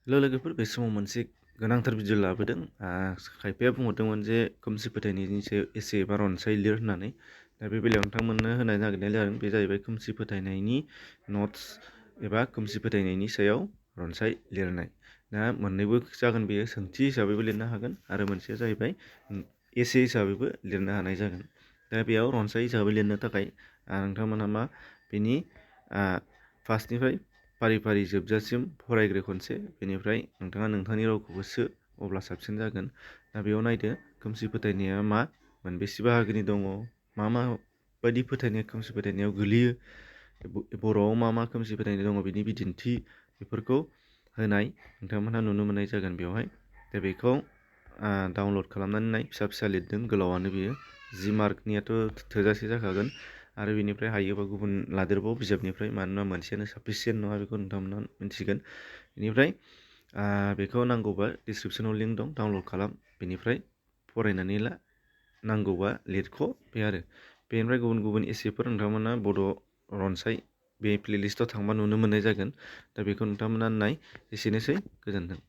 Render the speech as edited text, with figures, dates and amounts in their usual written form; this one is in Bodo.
हेल' लोगोफोर, बे समाव मोनसे गोनांथार भिडिअ लाबोदों। खायफाया बुंहरदोंमोन जे खोमसि फोथायनायनि सायाव एसे एबा रनसाय लिर होननानै। दा बे बेलायाव नोंथांमोननो होनो नागिरनाय जादों। बे जाहैबाय खोमसि फोथायनायनि नट्स एबा खोमसि फोथायनायनि सायाव रनसाय लिरनाय। दा मोननैबो जागोन, बेयो सोंथि हिसाबैबो लिरनो हागोन आरो मोनसेया जाहैबाय एसे हिसाबैबो लिरनो हानाय जागोन। दा बेयाव रनसाय हिसाबै लिरनो थाखाय नोंथांमोनहा मा बेनि फार्स्टनिफ्राय फारि फारि जोबजासिम फरायग्रो खनसे, बेनिफ्राय नोंथाङा नोंथांनि रावखौबो सो, अब्ला साबसिन जागोन। दा बेयाव नायदो खोमसि फोथायनाया मा, मोनबेसे बाहागोनि दङ, मा मा बायदि फोथायनाया खोमसि फोथायनायाव गोलैयो, बर'आव मा मा खोमसि फोथायनाय दङ बिनि बिदिन्थि, बेफोरखौ होनाय नोंथांमोनहा नुनो मोननाय जागोन बेवहाय। दा बेखौ डाउनलड खालामनानै नाय, फिसा फिसा लिरदों, गोलावानो बेयो 10 मार्कनियाथ' थोजासे जाखागोन। आरो बेनिफ्राय हायोबा गुबुन लादेरबाव बिजाबनिफ्राय, मानोना मोनसेयानो साफिसियेन्ट नङा, बेखौ नोंथांमोना मिथिगोन। बेनिफ्राय बेखौ नांगौबा डिसक्रिपसनाव लिंक दं, डाउनलड खालाम, बेनिफ्राय फरायनानै ला, नांगौबा लिरख', बे आरो बेनिफ्राय गुबुन गुबुन एसेफोर नोंथांमोना बड' रनसाय बे प्लेलिस्टआव थांबा नुनो मोननाय जागोन। दा बेखौ नोंथांमोना नाय। एसेनोसै, गोजोन्थों।